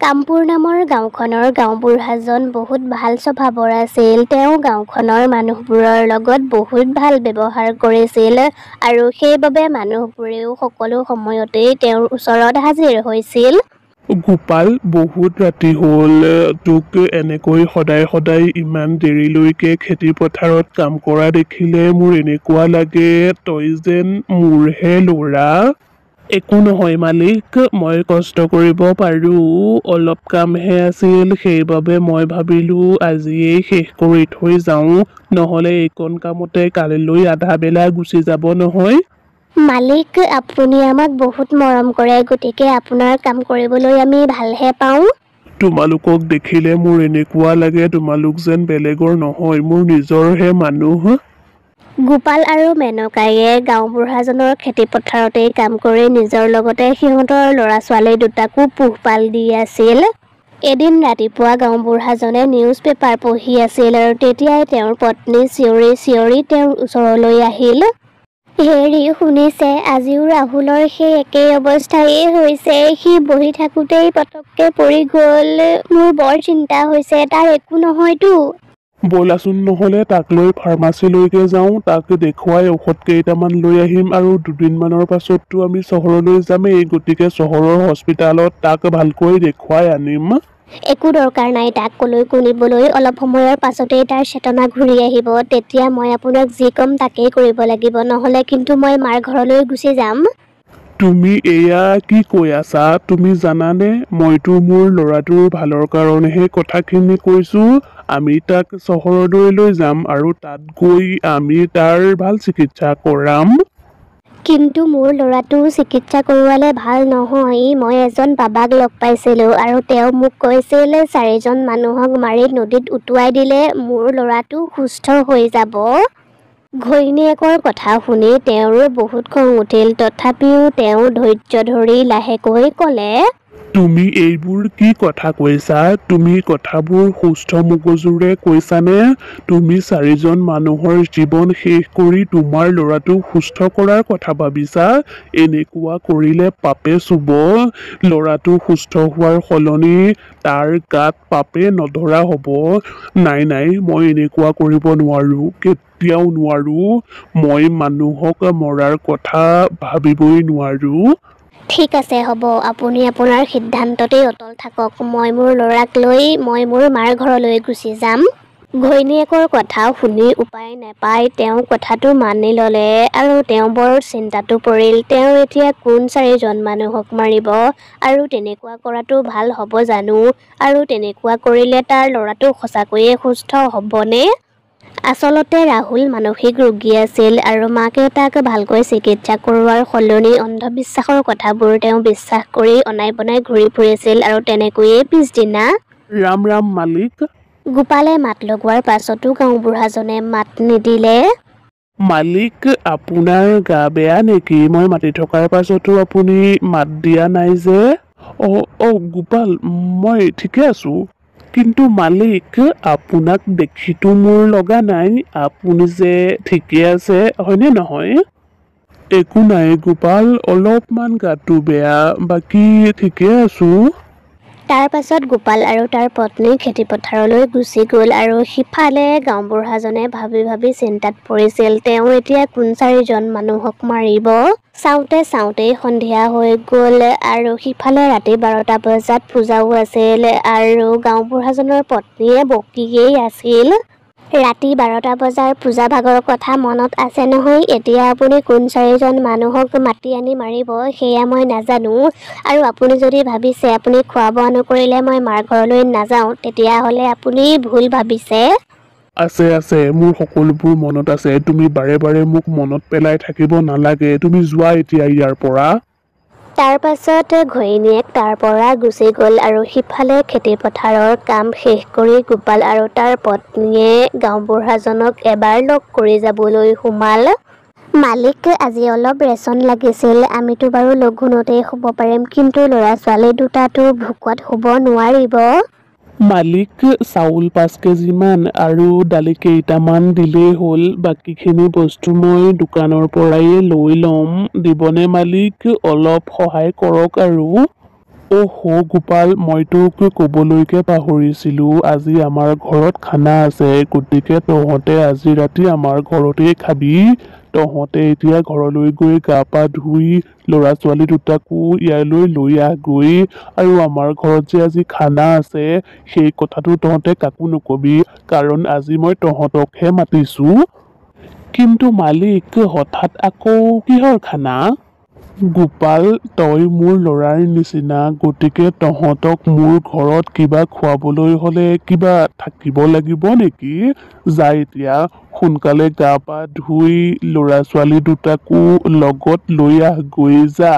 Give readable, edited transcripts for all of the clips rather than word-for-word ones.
কামপুৰ নামৰ গাঁওখনৰ গাঁওবুঢ়াজন বহুত ভাল স্বভাৱৰ আছিল। তেওঁ গাঁওখনৰ মানুহবোৰৰ লগত বহুত ভাল ব্যৱহাৰ কৰিছিল আৰু সেইবাবে মানুহবোৰেও সকলো সময়তেই তেওঁৰ ওচৰত হাজিৰ হৈছিল। গোপাল, বহুত ৰাতি হ'ল। তোক এনেকৈ সদায় সদায় ইমান দেৰিলৈকে খেতি পথাৰত কাম কৰা দেখিলে মোৰ এনেকুৱা লাগে তই যেন মোৰহে ল'ৰা। একো নহয় মালিক, মই কষ্ট কৰিব পাৰোঁ। অলপ কামহে আছিল, সেইবাবে মই ভাবিলোঁ আজিয়েই শেষ কৰি থৈ যাওঁ, নহ'লে এইকণ কামতে কালিলৈ আধা বেলা গুচি যাব নহয়। মালিক, আপুনি আমাক বহুত মৰম কৰে, গতিকে আপোনাৰ কাম কৰিবলৈ আমি ভালহে পাওঁ। তোমালোকক দেখিলে মোৰ এনেকুৱা লাগে তোমালোক যেন বেলেগৰ নহয়, মোৰ নিজৰহে মানুহ। গোপাল আৰু মেনকায়ে গাঁওবুঢ়াজনৰ খেতিপথাৰতেই কাম কৰি নিজৰ লগতে সিহঁতৰ ল'ৰা ছোৱালী দুটাকো পোহপাল দি আছিল। এদিন ৰাতিপুৱা গাঁওবুঢ়াজনে নিউজ পেপাৰ পঢ়ি আছিল আৰু তেতিয়াই তেওঁৰ পত্নী চিঞৰি চিঞৰি তেওঁৰ ওচৰলৈ আহিল। হেৰি শুনিছে, আজিও ৰাহুলৰ সেই একেই অৱস্থায়েই হৈছে। সি বহি থাকোঁতেই পটককৈ পৰি গ'ল। মোৰ বৰ চিন্তা হৈছে, তাৰ একো নহয়তো? ব'লাচোন নহ'লে তাক লৈ ফাৰ্মাচীলৈকে যাওঁ, তাক দেখুৱাই ঔষধ কেইটামান লৈ আহিম। আৰু দুদিনমানৰ পাছততো আমি চহৰলৈ যামেই, গতিকে চহৰৰ হস্পিতালত তাক ভালকৈ দেখুৱাই আনিম। একো দৰকাৰ নাই তাক ক'লৈকো নিবলৈ। অলপ সময়ৰ পাছতেই তাৰ চেতনা ঘূৰি আহিব। তেতিয়া মই আপোনাক যি ক'ম তাকেই কৰিব লাগিব, নহ'লে কিন্তু মই মাৰ ঘৰলৈ গুচি যাম। তুমি এয়া কি কৈ আছা? তুমি জানানে, মইতো মোৰ ল'ৰাটোৰ ভালৰ কাৰণেহে কথাখিনি কৈছোঁ। আমি তাক চহৰলৈ লৈ যাম আৰু তাত গৈ আমি তাৰ ভাল চিকিৎসা কৰাম। কিন্তু মোৰ ল'ৰাটো চিকিৎসা কৰোৱালে ভাল নহয়। মই এজন বাবাক লগ পাইছিলোঁ আৰু তেওঁ মোক কৈছিল চাৰিজন মানুহক মাৰি নদীত উটুৱাই দিলে মোৰ ল'ৰাটো সুস্থ হৈ যাব। ঘৈণীয়েকৰ কথা শুনি তেওঁৰ বহুত খং উঠিল। তথাপিও তেওঁ ধৈৰ্য ধৰি লাহেকৈ ক'লে, তুমি এইবোৰ কি কথা কৈছা? তুমি কথাবোৰ সুস্থ মগজুৰে কৈছানে? তুমি চাৰিজন মানুহৰ জীৱন শেষ কৰি তোমাৰ ল'ৰাটোক সুস্থ কৰাৰ কথা ভাবিছা? এনেকুৱা কৰিলে পাপে চুব। ল'ৰাটো সুস্থ হোৱাৰ সলনি তাৰ গাত পাপে নধৰা হ'ব। নাই নাই, মই এনেকুৱা কৰিব নোৱাৰোঁ, কেতিয়াও নোৱাৰোঁ। মই মানুহক মৰাৰ কথা ভাবিবই নোৱাৰোঁ। ঠিক আছে হ'ব, আপুনি আপোনাৰ সিদ্ধান্ততেই অটল থাকক। মই মোৰ ল'ৰাক লৈ মই মোৰ মাৰ ঘৰলৈ গুচি যাম। ঘৈণীয়েকৰ কথা শুনি উপায় নাপাই তেওঁ কথাটো মানি ল'লে আৰু তেওঁ বৰ চিন্তাতো পৰিল। তেওঁ এতিয়া কোন চাৰিজন মানুহক মাৰিব আৰু তেনেকুৱা কৰাটো ভাল হ'ব জানো? আৰু তেনেকুৱা কৰিলে তাৰ ল'ৰাটো সঁচাকৈয়ে সুস্থ হ'বনে? আচলতে ৰাহুল মানসিক ৰোগী আছিল আৰু মাকে তাক ভালকৈ চিকিৎসা কৰোৱাৰ সলনি অন্ধবিশ্বাসৰ কথাবোৰ তেওঁ বিশ্বাস কৰি অনাই বনাই ঘূৰি ফুৰিছিল আৰু তেনেকৈয়ে পিছদিনা। ৰাম ৰাম মালিক। গোপালে মাত লগোৱাৰ পাছতো গাঁওবুঢ়াজনে মাত নিদিলে। মালিক, আপোনাৰ গা বেয়া নেকি? মই মাতি থকাৰ পাছতো আপুনি মাত দিয়া নাই যে? অ' অ' গোপাল, মই ঠিকে আছোঁ। কিন্তু মালিক, আপোনাক দেখিতো মোৰ লগা নাই আপুনি যে ঠিকে আছে, হয়নে নহয়? একো নাই গোপাল, অলপমান গাটো বেয়া, বাকী ঠিকে আছোঁ। তাৰ পাছত গোপাল আৰু তাৰ পত্নী খেতিপথাৰলৈ গুচি গ'ল আৰু সিফালে গাঁওবুঢ়াজনে ভাবি ভাবি চিন্তাত পৰিছিল। তেওঁ এতিয়া কোন চাৰিজন মানুহক মাৰিব? চাওঁতে চাওঁতেই সন্ধিয়া হৈ গ'ল আৰু সিফালে ৰাতি 12টা বজাত পূজাও আছিল আৰু গাঁওবুঢ়াজনৰ পত্নীয়ে বকিয়েই আছিল। ৰাতি 12টা বজাৰ পূজা ভাগৰ কথা মনত আছে নহয়? এতিয়া আপুনি কোন চাৰিজন মানুহক মাতি আনি মাৰিব সেয়া মই নাজানো। আৰু আপুনি যদি ভাবিছে আপুনি খোৱা বোৱা নকৰিলে মই মাৰ ঘৰলৈ নাযাওঁ, তেতিয়াহ'লে আপুনি ভুল ভাবিছে। আছে আছে, মোৰ সকলোবোৰ মনত আছে। তুমি বাৰে বাৰে মোক মনত পেলাই থাকিব নালাগে। তুমি যোৱা এতিয়া ইয়াৰ পৰা। তাৰ পাছত ঘৈণীয়েক তাৰ পৰা গুচি গ'ল আৰু সিফালে খেতিপথাৰৰ কাম শেষ কৰি গোপাল আৰু তাৰ পত্নীয়ে গাঁওবুঢ়াজনক এবাৰ লগ কৰি যাবলৈ সোমাল। মালিক, আজি অলপ ৰেচন লাগিছিল। আমিতো বাৰু লঘোণতেই শুব পাৰিম, কিন্তু ল'ৰা ছোৱালী দুটাতো ভোকত শুব নোৱাৰিব। মালিক, চাউল 5 কেজিমান আৰু দালি কেইটামান দিলেই হ'ল। বাকীখিনি বস্তু মই দোকানৰ পৰাই লৈ ল'ম। দিবনে মালিক? অলপ সহায় কৰক আৰু। অ' গোপাল, মই তোক ক'বলৈকে পাহৰিছিলোঁ, আজি আমাৰ ঘৰত খানা আছে, গতিকে তহঁতে আজি ৰাতি আমাৰ ঘৰতেই খাবি। তহঁতে এতিয়া ঘৰলৈ গৈ গা পা ধুই ল'ৰা ছোৱালী দুটাকো ইয়ালৈ লৈ আহগৈ, আৰু আমাৰ ঘৰত যে আজি খানা আছে সেই কথাটো তহঁতে কাকো নকবি, কাৰণ আজি মই তহঁতকহে মাতিছোঁ। কিন্তু মালিক, হঠাৎ আকৌ কিহৰ খানা? গোপাল, তই মোৰ ল'ৰাৰ নিচিনা, গতিকে তহঁতক মোৰ ঘৰত কিবা খুৱাবলৈ হ'লে কিবা থাকিব লাগিব নেকি? যা এতিয়া সোনকালে গা পা ধুই ল'ৰা ছোৱালী দুটাকো লগত লৈ আহগৈ যা।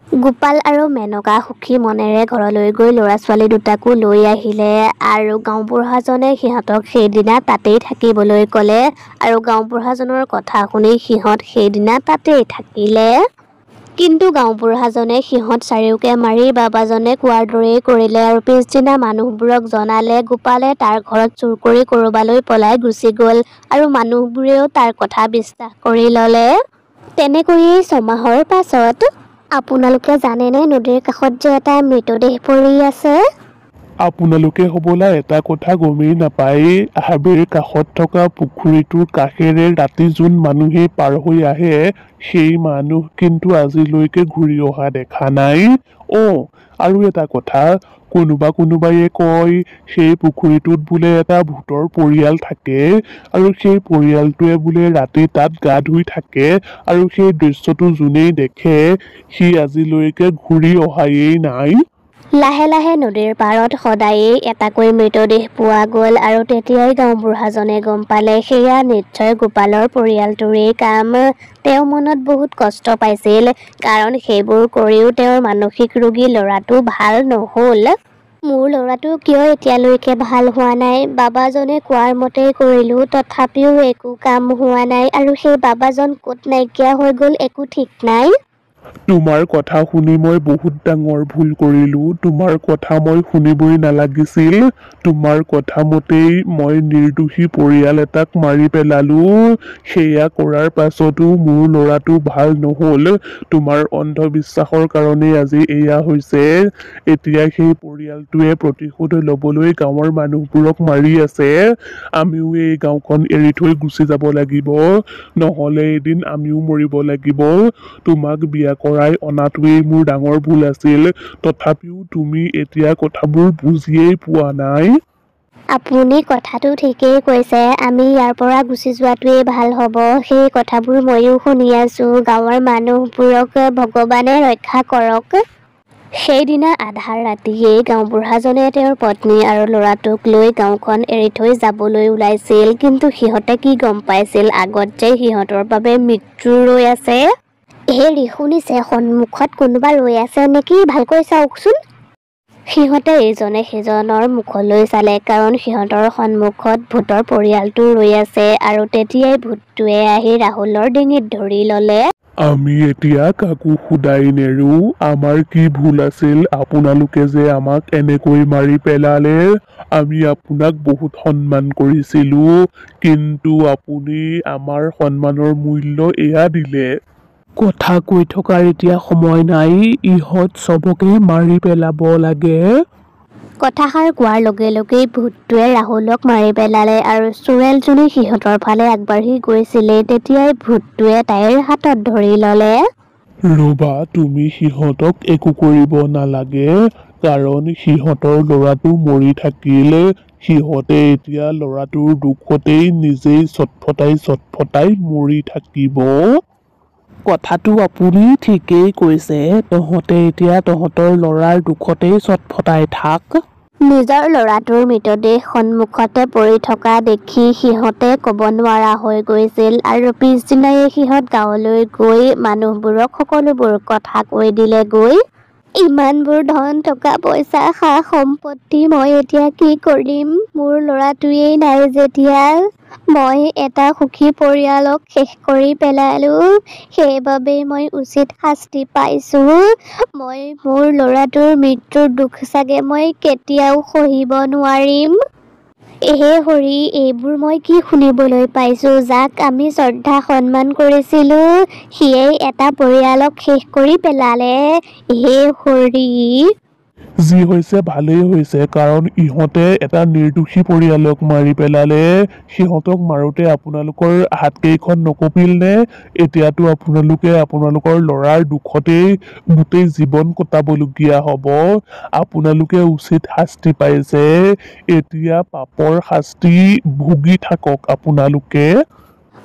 গোপাল আৰু মেনকা সুখী মনেৰে ঘৰলৈ গৈ ল'ৰা ছোৱালী দুটাকো লৈ আহিলে আৰু গাঁওবুঢ়াজনে সিহঁতক সেইদিনা তাতেই থাকিবলৈ ক'লে আৰু গাঁওবুঢ়াজনৰ কথা শুনি সিহঁত সেইদিনা তাতেই থাকিলে। কিন্তু গাঁওবুঢ়াজনে সিহঁত চাৰিওকে মাৰি বাবাজনে কোৱাৰ দৰেই কৰিলে আৰু পিছদিনা মানুহবোৰক জনালে। গোপালে তাৰ ঘৰত চুৰ কৰি ক'ৰবালৈ পলাই গুচি গ'ল আৰু মানুহবোৰেও তাৰ কথা বিশ্বাস কৰি ল'লে। তেনেকৈয়ে ছমাহৰ পাছত, আপোনালোকে জানেনে নদীৰ কাষত যে এটা মৃতদেহ পৰি আছে? আপোনালোকে হ'বলা এটা কথা গমেই নাপায়, হাবিৰ কাষত থকা পুখুৰীটোৰ কাষেৰে ৰাতি যোন মানুহে পাৰ হৈ আহে সেই মানুহ কিন্তু আজিলৈকে ঘূৰি অহা দেখা নাই। অ' আৰু এটা কথা, কোনোবা কোনোবায়ে কয় সেই পুখুৰীটোত বোলে এটা ভূতৰ পৰিয়াল থাকে আৰু সেই পৰিয়ালটোৱে বোলে ৰাতি তাত গা ধুই থাকে আৰু সেই দৃশ্যটো যোনেই দেখে সি আজিলৈকে ঘূৰি অহায়েই নাই। লাহে লাহে নদীৰ পাৰত সদায়েই এটাকৈ মৃতদেহ পোৱা গ'ল আৰু তেতিয়াই গাঁওবুঢ়াজনে গম পালে সেয়া নিশ্চয় গোপালৰ পৰিয়ালটোৰেই কাম। তেওঁ মনত বহুত কষ্ট পাইছিল, কাৰণ সেইবোৰ কৰিও তেওঁৰ মানসিক ৰোগী ল'ৰাটো ভাল নহ'ল। মোৰ ল'ৰাটো কিয় এতিয়ালৈকে ভাল হোৱা নাই? বাবাজনে কোৱাৰ মতেই কৰিলোঁ, তথাপিও একো কাম হোৱা নাই আৰু সেই বাবাজন ক'ত নাইকিয়া হৈ গ'ল একো ঠিক নাই। তোমাৰ কথা শুনি মই বহুত ডাঙৰ ভুল কৰিলোঁ। তোমাৰ কথা মই শুনিবই নালাগিছিল। তোমাৰ কথা মতেই মই নিৰ্দোষী পৰিয়াল এটাক মাৰি পেলালোঁ। সেয়া কৰাৰ পাছতো মোৰ ল'ৰাটো ভাল নহ'ল। তোমাৰ অন্ধবিশ্বাসৰ কাৰণেই আজি এয়া হৈছে। এতিয়া সেই পৰিয়ালটোৱে প্ৰতিশোধ ল'বলৈ গাঁৱৰ মানুহবোৰক মাৰি আছে। আমিও এই গাঁওখন এৰি থৈ গুচি যাব লাগিব, নহ'লে এদিন আমিও মৰিব লাগিব। তোমাক বিয়া কৰাই অনাটোৱেই মোৰ ডাঙৰ ভুল আছিল, তথাপিও তুমি এতিয়া কথাবোৰ বুজিয়েই পোৱা নাই। আপুনি কথাটো ঠিকেই কৈছে, আমি ইয়াৰ পৰা গুচি যোৱাটোৱেই ভাল হ'ব। সেই কথাবোৰ ময়ো শুনি আছোঁ। গাঁৱৰ মানুহবোৰক ভগৱানে ৰক্ষা কৰক। সেইদিনা আধা ৰাতিয়েই গাঁওবুঢ়াজনে তেওঁৰ পত্নী আৰু ল'ৰাটোক লৈ গাঁওখন এৰি থৈ যাবলৈ ওলাইছিল, কিন্তু সিহঁতে কি গম পাইছিল আগত যে সিহঁতৰ বাবে মৃত্যু ৰৈ আছে। হেৰি, শুনিছে, সন্মুখত কোনোবা ৰৈ আছে নেকি? ভালকৈ চাওকচোন। সিহঁতে ইজনে সিজনৰ মুখলৈ চালে, কাৰণ সিহঁতৰ সন্মুখত ভূতৰ পৰিয়ালটো ৰৈ আছে আৰু তেতিয়াই ভূতটোৱে আহি ৰাহুলৰ ডিঙিত ধৰি ল'লে। আমি এতিয়া কাকো সোধাই নেৰো, আমাৰ কি ভুল আছিল আপোনালোকে যে আমাক এনেকৈ মাৰি পেলালে। আমি আপোনাক বহুত সন্মান কৰিছিলোঁ, কিন্তু আপুনি আমাৰ সন্মানৰ মূল্য এয়া দিলে। কথা কৈ থকাৰ এতিয়া সময় নাই, ইহঁত চবকে মাৰি পেলাব লাগে। কথাষাৰ কোৱাৰ লগে লগেই ভূতটোৱে ৰাহুলক মাৰি পেলালে আৰু চোৰেলজনী সিহঁতৰ ফালে আগবাঢ়ি গৈছিলেই, তেতিয়াই ভূতটোৱে তাইৰ হাতত ধৰি ল'লে। ৰ'বা, তুমি সিহঁতক একো কৰিব নালাগে, কাৰণ সিহঁতৰ ল'ৰাটো মৰি থাকিল। সিহঁতে এতিয়া ল'ৰাটোৰ দুখতেই নিজেই ছটফটাই ছটফটাই মৰি থাকিব। কথাটো আপুনি ঠিকেই কৈছে, তহঁতে এতিয়া তহঁতৰ ল'ৰাৰ দুখতেই ছটফটাই থাক। নিজৰ ল'ৰাটোৰ মৃতদেহ সন্মুখতে পৰি থকা দেখি সিহঁতে ক'ব নোৱাৰা হৈ গৈছিল আৰু পিছদিনাই সিহঁত গাঁৱলৈ গৈ মানুহবোৰক সকলোবোৰ কথা কৈ দিলেগৈ। ইমানবোৰ ধন টকা পইচা সা সম্পত্তি মই এতিয়া কি কৰিম? মোৰ ল'ৰাটোৱেই নাই যেতিয়া। মই এটা সুখী পৰিয়ালক শেষ কৰি পেলালোঁ, সেইবাবেই মই উচিত শাস্তি পাইছোঁ। মই মোৰ ল'ৰাটোৰ মৃত্যুৰ দুখ চাগে মই কেতিয়াও সহিব নোৱাৰিম। হে হৰি, এইবোৰ মই কি শুনিবলৈ পাইছোঁ? যাক আমি শ্ৰদ্ধা সন্মান কৰিছিলোঁ, সিয়েই এটা পৰিয়ালক শেষ কৰি পেলালে। হে হৰি! যি হৈছে ভালেই হৈছে, কাৰণ ইহঁতে এটা নিৰ্দোষী পৰিয়ালক মাৰি পেলালে। সিহঁতক মাৰোতে আপোনালোকৰ হাতকেইখন নকঁপিল নে? এতিয়াতো আপোনালোকে আপোনালোকৰ ল'ৰাৰ দুখতেই গোটেই জীৱন কটাবলগীয়া হ'ব। আপোনালোকে উচিত শাস্তি পাইছে, এতিয়া পাপৰ শাস্তি ভুগি থাকক আপোনালোকে।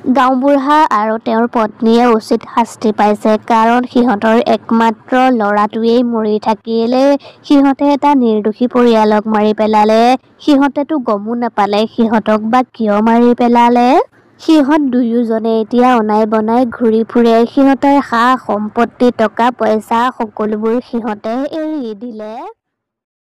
গাঁওবুঢ়া আৰু তেওঁৰ পত্নীয়ে উচিত শাস্তি পাইছে, কাৰণ সিহঁতৰ একমাত্ৰ ল'ৰাটোৱেই মৰি থাকিল। সিহঁতে এটা নিৰ্দোষী পৰিয়ালক মাৰি পেলালে। সিহঁতেতো গমো নাপালে সিহঁতক বা কিয় মাৰি পেলালে। সিহঁত দুয়োজনে এতিয়া অনাই বনাই ঘূৰি ফুৰে। সিহঁতৰ সা সম্পত্তি, টকা পইচা সকলোবোৰ সিহঁতে এৰি দিলে।